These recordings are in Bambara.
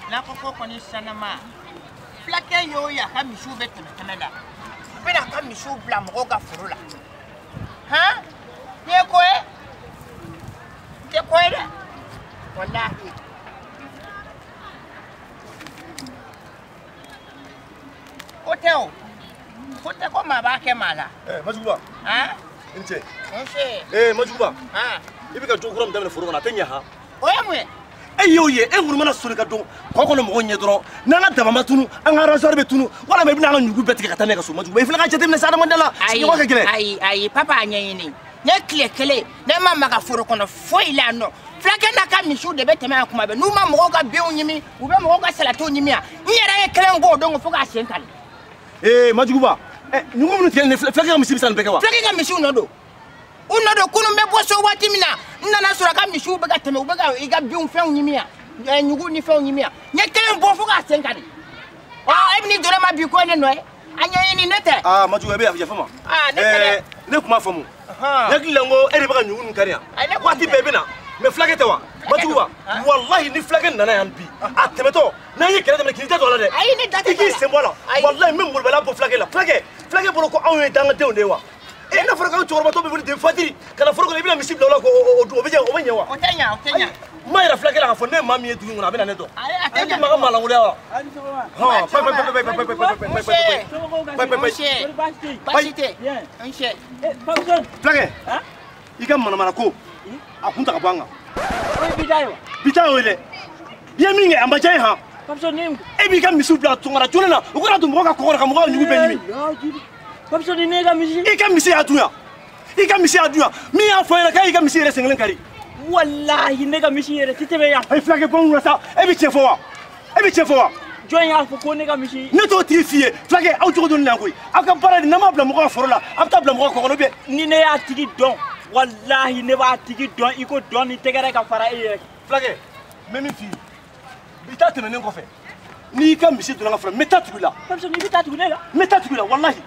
N'a ko ko kɔni sanama fulakɛ y'o ye a ka misiw bɛ tɛmɛ tɛmɛ la u bɛna a ka misiw bila mɔgɔw ka foro la han nin ye ko ye n tɛ ko ye dɛ walahi ko tɛ o ko tɛ ko maa b'a kɛ maa la. Majuguba. Han. I ni ce. Nse. Majuguba. Han. I bɛ ka jogo kura min daminɛ foro kɔnɔ a tɛ ɲɛ han. O ye mun ye. E y'o ye e kɔni mana soli ka don kɔ kɔnɔ mɔgɔw ɲɛ dɔrɔn n'an ka daba ma tunu an ka rasoir bɛ tunu walima i bɛna an ka ɲugu bɛɛ tigɛ ka taa n'a ye ka so Majuguba i fana ka jateminɛ sa adamadenya la sigiɲɔgɔn ka gɛlɛn. Ayi ayi papa a ɲɛɲini ne tile kelen ne ma maga foro kɔnɔ foyi la yan nɔ fulakɛ n'a ka misiw de bɛ tɛmɛ yan kuma bɛɛ n'u ma mɔgɔw ka binw ɲimi u bɛ mɔgɔw ka salatiw ɲimi yan n yɛrɛ ye kelen bɔ o don fo k'a sen kari. Majuguba ɲugu minnu tigɛlen nin fulakɛ ka misi bɛ se ka nin bɛɛ kɛ wa. Fulakɛ ka misiw nɔ don. U nɔ don kunun n bɛ bɔ so waati min na n nana sɔrɔ a ka misiw bɛ ka tɛmɛ u bɛ ka i ka binw fɛnw ɲimi yan ɲugu ni fɛnw ɲimi yan n ye kelen bɔ fo k'a sen kari ɔ e bɛ n'i jɔ ne ma bi ko ye ne nɔ ye a ɲɛɲini ne tɛ. Aa Majuguba i bɛ yafa ma. Aa ne tɛ dɛ. Ne tun m'a faamu. Ne hakili la n ko e de bɛ ka ɲugu ninnu kari yan. Waati bɛɛ i bɛ na mais fulakɛ tɛ wa. Majuguba walahi ni fulakɛ nana yan bi a tɛmɛtɔ n'an ye kɛlɛ daminɛ k'i da don a la dɛ. Ayi ne da tɛ i k'i sen bɔ a la walahi n bɛ molobaliya bɔ fulakɛ la fulakɛ bolo ko anw ye dangadenw de ye wa. E n'a fɔra k'anw cɛkɔrɔbatɔ bɛ wuli den fajiri ka na foro kɔnɔ i bɛna misi bila o la k'o dun o bɛ ɲɛ o bɛ ɲɛ wa. O tɛ ɲɛ o tɛ ɲɛ. N m'a yira fulakɛ la k'a fɔ ne ye maa min ye dugu in kɔnɔ a bɛ na ne dɔn. Ayi a tɛ ɲɛ. E tɛ maga maalankolon wa. Hɔn payi payi payi payi payi payi payi payi payi. Baasi tɛ n se. Fulakɛ i ka manamana ko a kun ta ka bɔ an kan. O ye bi ta ye wa. Bi ta y'o ye dɛ. I ye min kɛ a ma diya ye han. E b'i ka misiw bila tungara joona na u kana don mɔgɔ ka kɔgɔ la ka mɔgɔw ka ɲugu bɛɛ ɲimi. Papson ni ne ka misi. I ka misi y'a dun yan. I ka misi y'a dun yan. Min y'a fɔ n ɲɛna k'a y'i ka misi yɛrɛ sen kelen kari. Walahi ne ka misi yɛrɛ tɛ tɛmɛ yan. Ayi fulakɛ bɔ n kunna sa e bɛ tiɲɛ fɔ wa? E bɛ tiɲɛ fɔ wa? Jɔn y'a fɔ ko ne ka misi. Ne t'o tigi f'i ye fulakɛ aw cogo dɔn ne la koyi. Aw ka baara de n'an m'a bila mɔgɔ ka foro la a bɛ taa bila mɔgɔ ka kɔgɔ la. Ni ne y'a tigi dɔn walahi ne b'a tigi dɔn i ko dɔn ni tɛgɛrɛ ka fara e yɛrɛ kan. Fulakɛ n bɛ min f'i ye bi ta tɛmɛnen kɔfɛ n'i ka misi donna n ka foro la n bɛ taa tugu i la. Papson i bɛ taa tugu ne la. N bɛ taa tugu i la walahi.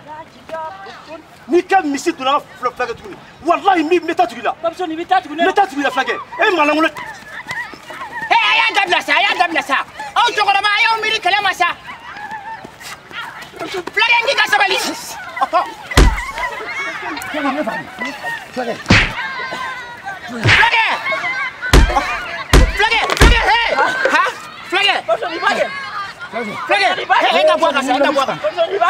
N'i ka misi donna n ka fulakɛ tuguni walahi n bɛ taa tugu i la. Papson i bɛ taa tugu ne la. N bɛ taa tugu i la fulakɛ e maalankolon. A y'a dabila sa a y'a dabila sa aw cɛkɔrɔba a y'aw miiri kɛlɛ ma sa fulakɛ n k'i ka sabali. Fulakɛ. Fulakɛ. Fulakɛ fulakɛ he ha fulakɛ. Papson i b'a kɛ. Fulakɛ e ka bɔ a kan sa e ka bɔ a kan.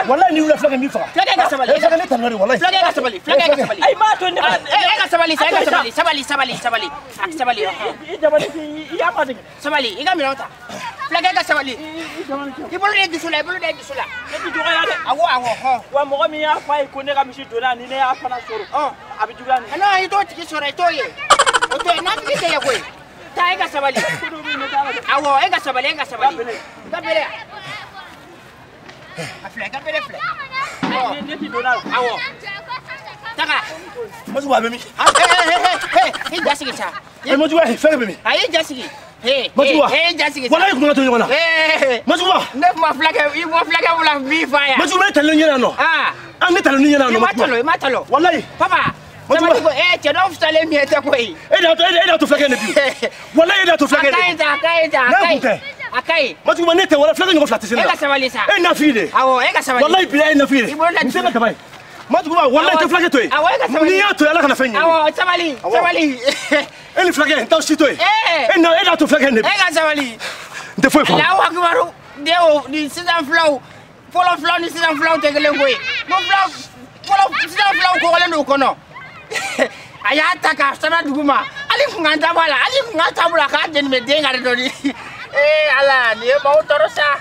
Walahi n'i wulila fulakɛ n b'i faga. Fulakɛ ka sabali. Fulakɛ ne tanuna de walahi. Fulakɛ ka sabali fulakɛ ka sabali. Ayi m'a to ne ma. E ka sabali sa e ka sabali sabali sabali sabali a sabali. I dabali i y'a ma dege. Sabali i ka minɛnw ta. Fulakɛ ka sabali. I I bolo de dusu la i bolo de dusu la. Ne ti dɔgɔya dɛ. Awɔ awɔ hɔn. Wa mɔgɔ min y'a fɔ a ye ko ne ka misi donna ni ne y'a fana sɔrɔ. A bɛ juguya nin. Non i t'o tigi sɔrɔ i t'o ye. O t'o ye nafigi tɛ ye koyi. Taa e ka sabali. Awɔ e ka sabali e ka sabali. I ka bere. A filɛ i ka bere filɛ. Ne ti donna la. Awɔ. Taga. Majuguba a bɛ min. I ja sigi sa. Majuguba fɛn bɛ min. A y'i ja sigi. Majuguba. E ja sigi sa. Walahi kun ka to ɲɔgɔn na. Majuguba. Ne kuma fulakɛ i bɔ fulakɛ wula min fa yan. Majuguba ne talen ɲɛna nɔ. An ne talen ɲɛna nɔ. I ma talo i ma talo. Walahi. Papa. Majuguba. Ko cɛ dɔw fisalen min ye tɛ koyi. E de y'a to fulakɛ ne bi. Walahi e de y'a to fulakɛ ne. A ka ɲi sa a ka ɲi sa. N'a kun tɛ. A ka ɲi. Majuguba ne tɛ wala fulakɛ ɲɔgɔn fila tɛ se ne la. E ka sabali sa. E ye nafigi de ye. Awɔ e ka sabali. Walahi bilahi e ye nafigi de ye. I bolo da N tɛ ka daba ye. Majuguba walahi tɛ fulakɛ to yen. Awɔ e ka sabali. N'i y'a to yen Ala kana fɛn ɲɛ. Awɔ sabali sabali. E ni fulakɛ n t'aw si to yen. E na e de y'a to fulakɛ ne bi. E ka sabali. N tɛ foyi faamu. Alahu akibaru denw ni sisan filaw fɔlɔ filaw ni sisan filaw tɛ kelen koyi. Ko filaw fɔlɔ sisan filaw kɔgɔlen don u kɔnɔ. A y'a ta k'a sama dugu ma hali kunkan t'a bɔ a la hali kunkan t'a bolo a k'a jeni mɛ den ka di dɔɔni. Ee Ala nin ye maaw tɔɔrɔ sa.